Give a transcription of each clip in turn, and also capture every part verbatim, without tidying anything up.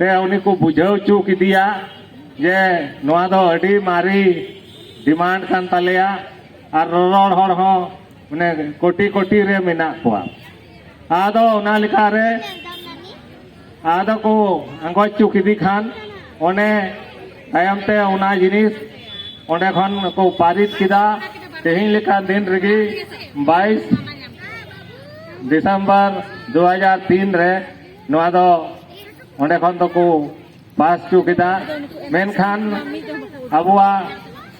ᱛᱮ ᱩᱱᱤ ᱠᱚ ᱵᱩᱡᱷᱟᱹᱣ ᱦᱚᱪᱚ ᱠᱮᱫᱮᱭᱟ ᱡᱮ ᱱᱚᱣᱟ ᱫᱚ ᱟᱹᱰᱤ ᱢᱟᱨᱮ ᱰᱤᱢᱟᱱᱰ ᱠᱟᱱ ᱛᱟᱞᱮᱭᱟ ᱟᱨ ᱨᱚᱨᱚᱲ ᱦᱚᱲ ᱦᱚᱸ ᱢᱟᱱᱮ ᱠᱳᱴᱤ ᱠᱳᱴᱤ ᱨᱮ ᱢᱮᱱᱟᱜ ᱠᱚᱣᱟ᱾ ᱟᱫᱚ ᱚᱱᱟ ᱞᱮᱠᱟᱨᱮ ᱟᱫᱚ ᱠᱚ ᱟᱸᱜᱚᱪ ᱦᱚᱪᱚ ᱠᱮᱫᱮ ᱠᱷᱟᱱ ᱚᱱᱮ ᱛᱟᱭᱚᱢ ᱛᱮ ᱚᱱᱟ ᱡᱤᱱᱤᱥ ᱚᱸᱰᱮ ᱠᱷᱚᱱ ᱠᱚ ᱯᱟᱹᱨᱤᱛ ᱠᱮᱫᱟ᱾ ᱛᱮᱦᱮᱧ ᱞᱮᱠᱟᱱ ᱫᱤᱱ ᱨᱮᱜᱮ ᱵᱟᱭᱤᱥ ᱰᱤᱥᱮᱢᱵᱚᱨ ᱫᱩ ᱦᱟᱡᱟᱨ ᱛᱤᱱ ᱨᱮ ᱱᱚᱣᱟ ᱫᱚ ᱚᱸᱰᱮ ᱠᱷᱚᱱ ᱫᱚᱠᱚ ᱯᱟᱥ ᱦᱚᱪᱚ ᱠᱮᱫᱟ᱾ ᱢᱮᱱᱠᱷᱟᱱ ᱟᱵᱚᱣᱟᱜ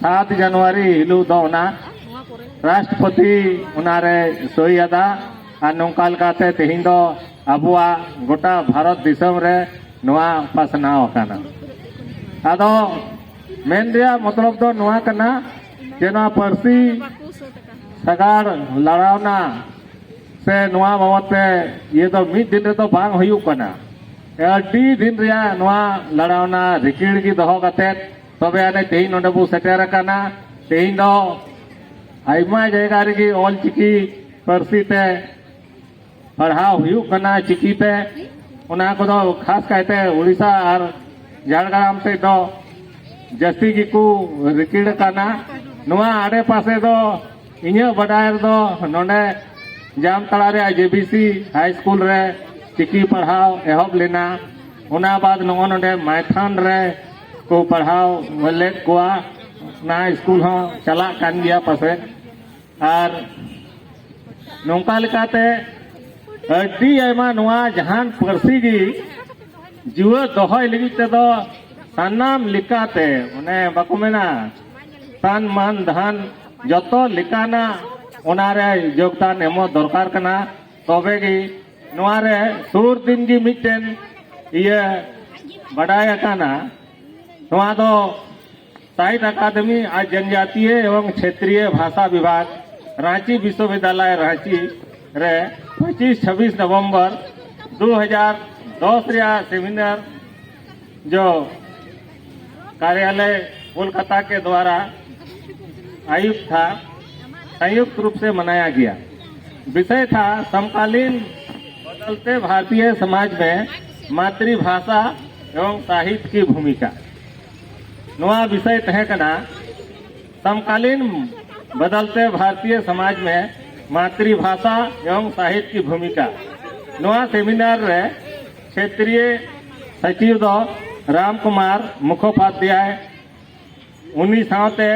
ᱥᱟᱛ ᱡᱟᱱᱩᱣᱟᱨᱤ ᱦᱤᱞᱳᱜ ᱫᱚ ᱚᱱᱟ ᱨᱟᱥᱴᱨᱚᱯᱚᱛᱤ ᱚᱱᱟᱨᱮ ᱥᱳᱭ ᱟᱫᱟ᱾ ᱟᱨ ᱱᱚᱝᱠᱟ ᱞᱮᱠᱟᱛᱮ ᱛᱮᱦᱮᱧ ᱫᱚ ᱟᱵᱚᱣᱟᱜ ᱜᱚᱴᱟ ᱵᱷᱟᱨᱚᱛ ᱫᱤᱥᱚᱢ ᱨᱮ ᱱᱚᱣᱟ ᱯᱟᱥᱱᱟᱣ ᱟᱠᱟᱱᱟ᱾ ᱟᱫᱚ ᱢᱮᱱ ᱨᱮᱭᱟᱜ ᱢᱚᱛᱞᱚᱵ ᱫᱚ ᱱᱚᱣᱟ ᱠᱟᱱᱟ ᱡᱮ ᱱᱚᱣᱟ ᱯᱟᱹᱨᱥᱤ ᱥᱟᱜᱟᱲ ᱞᱟᱲᱟᱣᱱᱟ ᱥᱮ ᱱᱚᱣᱟ ᱵᱟᱵᱚᱫ ᱛᱮ ᱤᱭᱟᱹ ᱫᱚ ᱢᱤᱫ ᱫᱤᱱ ᱨᱮᱫᱚ ᱵᱟᱝ ᱦᱩᱭᱩᱜ ᱠᱟᱱᱟ᱾ ᱟᱹᱰᱤ ᱫᱤᱱ ᱨᱮᱭᱟᱜ ᱱᱚᱣᱟ ᱞᱟᱲᱟᱣᱱᱟ ᱨᱤᱠᱤᱲ ᱜᱮ ᱫᱚᱦᱚ ᱠᱟᱛᱮᱫ ᱛᱚᱵᱮ ᱟᱹᱱᱤᱡ ᱛᱮᱦᱮᱧ ᱱᱚᱰᱮ ᱵᱚ ᱥᱮᱴᱮᱨ ᱟᱠᱟᱱᱟ᱾ ᱛᱮᱦᱮᱧ ᱫᱚ ᱟᱭᱢᱟ ᱡᱟᱭᱜᱟ ᱨᱮᱜᱮ ᱚᱞᱪᱤᱠᱤ ᱯᱟᱹᱨᱥᱤ ᱛᱮ ᱯᱟᱲᱦᱟᱣ ᱦᱩᱭᱩᱜ ᱠᱟᱱᱟ ᱪᱤᱠᱤ ᱛᱮ᱾ ᱚᱱᱟ ᱠᱚᱫᱚ ᱠᱷᱟᱥ ᱠᱟᱭᱛᱮ ᱩᱲᱤᱥᱥᱟ ᱟᱨ ᱡᱷᱟᱲᱜᱨᱟᱢ ᱥᱮᱫ ᱫᱚ ᱡᱟᱹᱥᱛᱤ ᱜᱮᱠᱚ ᱨᱤᱠᱤᱲ ᱟᱠᱟᱱᱟ᱾ ᱱᱚᱣᱟ ᱟᱲᱮ ᱯᱟᱥᱮ ᱫᱚ ᱤᱧᱟᱹᱜ ᱵᱟᱰᱟᱭ ᱨᱮᱫᱚ ᱱᱚᱰᱮ ᱡᱟᱢᱛᱟᱲᱟ ᱨᱮᱭᱟᱜ ᱡᱮ ᱵᱤ ᱥᱤ ᱦᱟᱭ ᱥᱠᱩᱞ ᱨᱮ ᱪᱤᱠᱤ ᱯᱟᱲᱦᱟᱣ ᱮᱦᱚᱵ ᱞᱮᱱᱟ᱾ ᱚᱱᱟ ᱵᱟᱫ ᱱᱚᱜᱼᱚ ᱱᱚᱰᱮ ᱢᱟᱭᱛᱷᱟᱱ ᱨᱮ ᱠᱚ ᱯᱟᱲᱦᱟᱣ ᱞᱮᱫ ᱠᱚᱣᱟ᱾ ᱚᱱᱟ ᱥᱠᱩᱞ ᱦᱚᱸ ᱪᱟᱞᱟᱜ ᱠᱟᱱ ᱜᱮᱭᱟ ᱯᱟᱥᱮᱡ᱾ ᱟᱨ ᱱᱚᱝᱠᱟ ᱞᱮᱠᱟᱛᱮ ᱟᱹᱰᱤ ᱟᱭᱢᱟ ᱱᱚᱣᱟ ᱡᱟᱦᱟᱱ ᱯᱟᱹᱨᱥᱤ ᱜᱮ ᱡᱤᱣᱮᱫ ᱫᱚᱦᱚᱭ ᱞᱟᱹᱜᱤᱫ ᱛᱮᱫᱚ ᱥᱟᱱᱟᱢ ᱞᱮᱠᱟᱛᱮ ᱚᱱᱮ ᱵᱟᱠᱚ ᱢᱮᱱᱟ ᱛᱟᱱ ᱢᱟᱱ ᱫᱷᱟᱱ ᱡᱚᱛᱚ ᱞᱮᱠᱟᱱᱟᱜ ᱚᱱᱟᱨᱮ ᱡᱳᱜᱽᱫᱟᱱ ᱮᱢᱚᱜ ᱫᱚᱨᱠᱟᱨ ᱠᱟᱱᱟ᱾ ᱛᱚᱵᱮ ᱜᱮ ᱱᱚᱣᱟ ᱨᱮ ᱥᱩᱨ ᱫᱤᱱ ᱜᱮ ᱢᱤᱫᱴᱮᱱ ᱤᱭᱟᱹ ᱵᱟᱰᱟᱭ ᱟᱠᱟᱱᱟ᱾ ᱱᱚᱣᱟ ᱫᱚ ᱥᱟᱦᱤᱛᱭᱚ ᱟᱠᱟᱫᱮᱢᱤ ᱟᱨ ᱡᱚᱱᱡᱟᱛᱤᱭᱚ ᱮᱵᱚᱝ ᱠᱷᱮᱛᱨᱤᱭᱚ ᱵᱷᱟᱥᱟ ᱵᱤᱵᱷᱟᱜᱽ, ᱨᱟᱸᱪᱤ ᱵᱤᱥᱥᱚᱵᱤᱫᱽᱫᱟᱞᱚᱭ, ᱨᱟᱸᱪᱤ ᱨᱮ ᱯᱚᱸᱪᱤᱥ ᱪᱷᱟᱵᱵᱤᱥ ᱱᱚᱵᱷᱮᱢᱵᱚᱨ ᱫᱩ ᱦᱟᱡᱟᱨ ᱫᱚᱥ ᱨᱮᱭᱟᱜ ᱥᱮᱢᱤᱱᱟᱨ ᱡᱚ ᱠᱟᱨᱭᱟᱞᱚᱭ ᱠᱳᱞᱠᱟᱛᱟ ᱠᱮ ᱫᱣᱟᱨᱟ ᱟᱭᱩᱠᱛ ᱛᱷᱟ, ᱥᱚᱝᱭᱩᱠᱛ ᱨᱩᱯ ᱥᱮ ᱢᱟᱱᱟᱭᱟ ᱜᱮᱭᱟ᱾ ᱵᱤᱥᱚᱭ ᱛᱷᱟ ᱥᱚᱢᱠᱟᱞᱤᱱ ᱵᱚᱫᱚᱞᱛᱮ ᱵᱷᱟᱨᱛᱤᱭᱚ ᱥᱚᱢᱟᱡᱽ ᱢᱮ ᱢᱟᱛᱨᱤᱵᱷᱟᱥᱟ एवं साहित्य की भूमिका। ᱱᱚᱣᱟ ᱵᱤᱥᱚᱭ ᱛᱟᱦᱮᱸ ᱠᱟᱱᱟ समकालीन बदलते भारतीय समाज में मातृभाषा एवं साहित्य की भूमिका। ᱱᱚᱣᱟ ᱥᱮᱢᱤᱱᱟᱨ ᱨᱮ ᱠᱷᱮᱛᱨᱤᱭᱚ ᱥᱚᱪᱤᱵ ᱫᱚ ᱨᱟᱢ ᱠᱩᱢᱟᱨ ᱢᱩᱠᱷᱳᱯᱟᱫᱷᱭᱟᱭ, ᱩᱱᱤ ᱥᱟᱶᱛᱮ